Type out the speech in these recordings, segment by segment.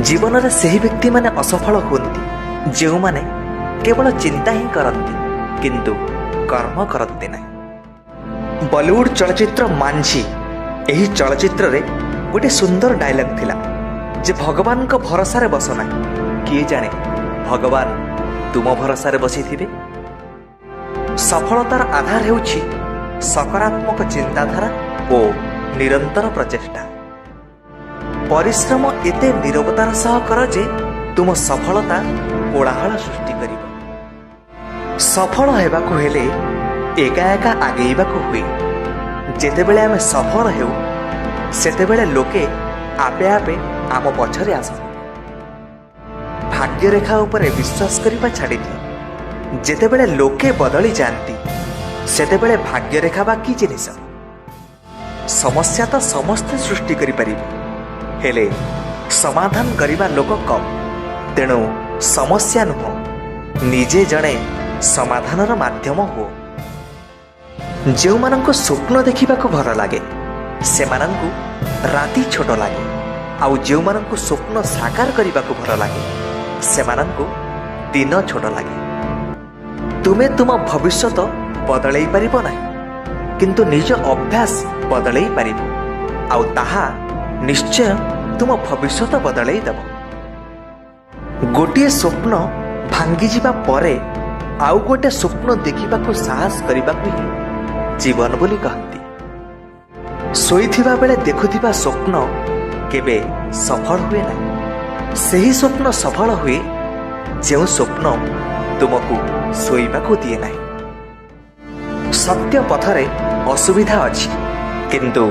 ଜୀବନରେ ସେହି ବ୍ୟକ୍ତିମାନେ ଅସଫଳ ହୁଅନ୍ତି, ଯେଉଁମାନେ କେବଳ ଚିନ୍ତା ହିଁ କରନ୍ତି କିନ୍ତୁ କର୍ମ କରନ୍ତି ନାହିଁ। ବଲିଉଡ ଚଳଚ୍ଚିତ୍ର ମାଞ୍ଝି, ଏହି ଚଳଚ୍ଚିତ୍ରରେ ଗୋଟିଏ ସୁନ୍ଦର ଡାଇଲଗ ଥିଲା ଯେ ଭଗବାନଙ୍କ ଭରସାରେ ବସ ନାହିଁ, କିଏ ଜାଣେ ଭଗବାନ ତୁମ ଭରସାରେ ବସିଥିବେ। ସଫଳତାର ଆଧାର ହେଉଛି ସକାରାତ୍ମକ ଚିନ୍ତାଧାରା ଓ ନିରନ୍ତର ପ୍ରଚେଷ୍ଟା। ପରିଶ୍ରମ ଏତେ ନିରବତାର ସହ କର ଯେ ତୁମ ସଫଳତା କୋଳାହଳ ସୃଷ୍ଟି କରିବ। ସଫଳ ହେବାକୁ ହେଲେ ଏକା ଏକା ଆଗେଇବାକୁ ହୁଏ। ଯେତେବେଳେ ଆମେ ସଫଳ ହେଉ, ସେତେବେଳେ ଲୋକେ ଆପେ ଆପେ ଆମ ପଛରେ ଆସନ୍ତି। ଭାଗ୍ୟରେଖା ଉପରେ ବିଶ୍ୱାସ କରିବା ଛାଡ଼ିଦିଅ। ଯେତେବେଳେ ଲୋକେ ବଦଳି ଯାଆନ୍ତି, ସେତେବେଳେ ଭାଗ୍ୟରେଖା ବା କି ଜିନିଷ? ସମସ୍ୟା ତ ସମସ୍ତେ ସୃଷ୍ଟି କରିପାରିବେ, ହେଲେ ସମାଧାନ କରିବା ଲୋକ କମ୍। ତେଣୁ ସମସ୍ୟା ନୁହଁ, ନିଜେ ଜଣେ ସମାଧାନର ମାଧ୍ୟମ ହୁଅ। ଯେଉଁମାନଙ୍କୁ ସ୍ୱପ୍ନ ଦେଖିବାକୁ ଭଲ ଲାଗେ, ସେମାନଙ୍କୁ ରାତି ଛୋଟ ଲାଗେ। ଆଉ ଯେଉଁମାନଙ୍କୁ ସ୍ୱପ୍ନ ସାକାର କରିବାକୁ ଭଲ ଲାଗେ, ସେମାନଙ୍କୁ ଦିନ ଛୋଟ ଲାଗେ। ତୁମେ ତୁମ ଭବିଷ୍ୟତ ବଦଳେଇ ପାରିବ ନାହିଁ, କିନ୍ତୁ ନିଜ ଅଭ୍ୟାସ ବଦଳେଇ ପାରିବ, ଆଉ ତାହା ନିଶ୍ଚୟ ତୁମ ଭବିଷ୍ୟତ ବଦଳେଇ ଦେବ। ଗୋଟିଏ ସ୍ୱପ୍ନ ଭାଙ୍ଗିଯିବା ପରେ ଆଉ ଗୋଟେ ସ୍ୱପ୍ନ ଦେଖିବାକୁ ସାହସ କରିବାକୁ ହିଁ ଜୀବନ ବୋଲି କହନ୍ତି। ଶୋଇଥିବା ବେଳେ ଦେଖୁଥିବା ସ୍ୱପ୍ନ କେବେ ସଫଳ ହୁଏ ନାହିଁ। ସେହି ସ୍ୱପ୍ନ ସଫଳ ହୁଏ, ଯେଉଁ ସ୍ୱପ୍ନ ତୁମକୁ ଶୋଇବାକୁ ଦିଏ ନାହିଁ। ସତ୍ୟ ପଥରେ ଅସୁବିଧା ଅଛି, କିନ୍ତୁ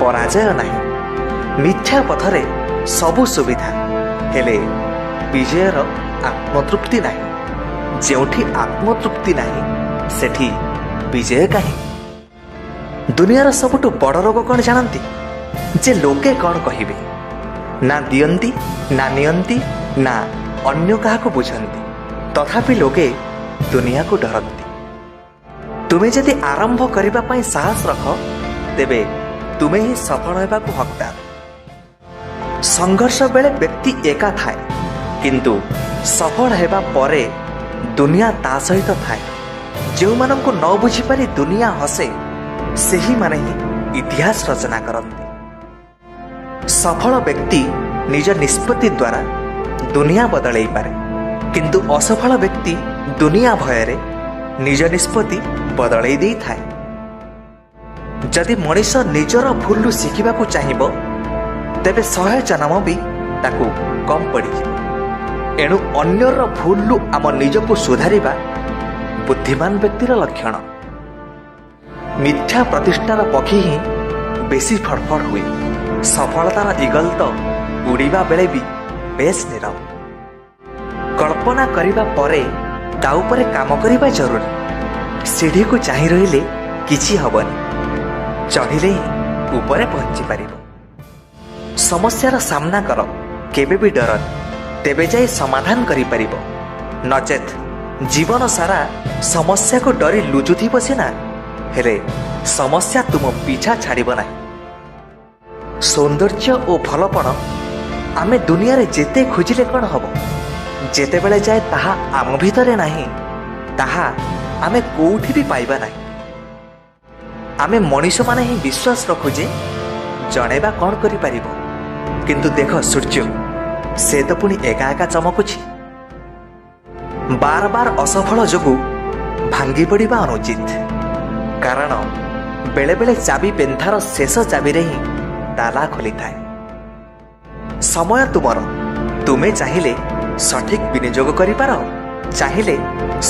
ପରାଜୟ ନାହିଁ। ମିଥ୍ୟା ପଥରେ ସବୁ ସୁବିଧା, ହେଲେ ବିଜୟର ଆତ୍ମତୃପ୍ତି ନାହିଁ। ଯେଉଁଠି ଆତ୍ମତୃପ୍ତି ନାହିଁ, ସେଠି ବିଜୟ କାହିଁ? ଦୁନିଆର ସବୁଠୁ ବଡ଼ ରୋଗ କ'ଣ ଜାଣନ୍ତି? ଯେ ଲୋକେ କ'ଣ କହିବେ। ନା ଦିଅନ୍ତି, ନା ନିଅନ୍ତି, ନା ଅନ୍ୟ କାହାକୁ ବୁଝନ୍ତି, ତଥାପି ଲୋକେ ଦୁନିଆକୁ ଡରନ୍ତି। ତୁମେ ଯଦି ଆରମ୍ଭ କରିବା ପାଇଁ ସାହସ ରଖ, ତେବେ ତୁମେ ହିଁ ସଫଳ ହେବାକୁ ହକଦାର। ସଂଘର୍ଷ ବେଳେ ବ୍ୟକ୍ତି ଏକା ଥାଏ, କିନ୍ତୁ ସଫଳ ହେବା ପରେ ଦୁନିଆ ତା ସହିତ ଥାଏ। ଯେଉଁମାନଙ୍କୁ ନ ବୁଝିପାରି ଦୁନିଆ ହସେ, ସେହିମାନେ ହିଁ ଇତିହାସ ରଚନା କରନ୍ତି। ସଫଳ ବ୍ୟକ୍ତି ନିଜ ନିଷ୍ପତ୍ତି ଦ୍ୱାରା ଦୁନିଆ ବଦଳେଇ ପାରେ, କିନ୍ତୁ ଅସଫଳ ବ୍ୟକ୍ତି ଦୁନିଆ ଭୟରେ ନିଜ ନିଷ୍ପତ୍ତି ବଦଳେଇ ଦେଇଥାଏ। ଯଦି ମଣିଷ ନିଜର ଭୁଲରୁ ଶିଖିବାକୁ ଚାହିଁବ, ତେବେ 100 ଜନ୍ମ ବି ତାକୁ କମ୍ ପଡ଼ିଯିବ। ଏଣୁ ଅନ୍ୟର ଭୁଲରୁ ଆମ ନିଜକୁ ସୁଧାରିବା ବୁଦ୍ଧିମାନ ବ୍ୟକ୍ତିର ଲକ୍ଷଣ। ମିଥ୍ୟା ପ୍ରତିଷ୍ଠାର ପକ୍ଷୀ ହିଁ ବେଶୀ ଫଡ଼ଫଡ଼ ହୁଏ। ସଫଳତାର ଇଗଲ ତ ଉଡ଼ିବା ବେଳେ ବି ବେଶ ନୀରବ। କଳ୍ପନା କରିବା ପରେ ତା ଉପରେ କାମ କରିବା ଜରୁରୀ। ସିଢ଼ିକୁ ଚାହିଁ ରହିଲେ କିଛି ହବନି, ଚଢ଼ିଲେ ହିଁ ଉପରେ ପହଞ୍ଚି ପାରିବ। ସମସ୍ୟାର ସାମ୍ନା କର, କେବେ ବି ଡରନି, ତେବେ ଯାଇ ସମାଧାନ କରିପାରିବ। ନଚେତ୍ ଜୀବନ ସାରା ସମସ୍ୟାକୁ ଡରି ଲୁଚୁଥିବ ସିନା, ହେଲେ ସମସ୍ୟା ତୁମ ପିଛା ଛାଡ଼ିବ ନାହିଁ। ସୌନ୍ଦର୍ଯ୍ୟ ଓ ଭଲପଣ ଆମେ ଦୁନିଆରେ ଯେତେ ଖୋଜିଲେ କ'ଣ ହବ? ଯେତେବେଳେ ଯାଏ ତାହା ଆମ ଭିତରେ ନାହିଁ, ତାହା ଆମେ କୋଉଠି ବି ପାଇବା ନାହିଁ। ଆମେ ମଣିଷମାନେ ହିଁ ବିଶ୍ୱାସ ରଖୁ ଯେ ଜଣେ ବା କ'ଣ କରିପାରିବ? କିନ୍ତୁ ଦେଖ ସୂର୍ଯ୍ୟ, ସେ ତ ପୁଣି ଏକା ଏକା ଚମକୁଛି। ବାର ବାର ଅସଫଳ ଯୋଗୁଁ ଭାଙ୍ଗି ପଡ଼ିବା ଅନୁଚିତ, କାରଣ ବେଳେବେଳେ ଚାବି ପେନ୍ଥାର ଶେଷ ଚାବିରେ ହିଁ ତାଲା ଖୋଲିଥାଏ। ସମୟ ତୁମର। ତୁମେ ଚାହିଁଲେ ସଠିକ ବିନିଯୋଗ କରିପାର, ଚାହିଁଲେ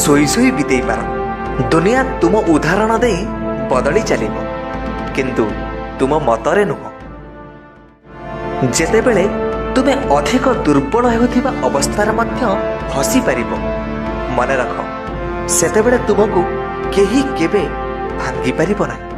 ଶୋଇ ଶୋଇ ବିତେଇ ପାର। ଦୁନିଆ ତୁମ ଉଦାହରଣ ଦେଇ ବଦଳି ଚାଲିବ, କିନ୍ତୁ ତୁମ ମତରେ ନୁହଁ। ଯେତେବେଳେ ତୁମେ ଅଧିକ ଦୁର୍ବଳ ହେଉଥିବା ଅବସ୍ଥାରେ ମଧ୍ୟ ହସିପାରିବ, ମନେ ରଖ, ସେତେବେଳେ ତୁମକୁ କେହି କେବେ ଭାଙ୍ଗି ପାରିବ ନାହିଁ।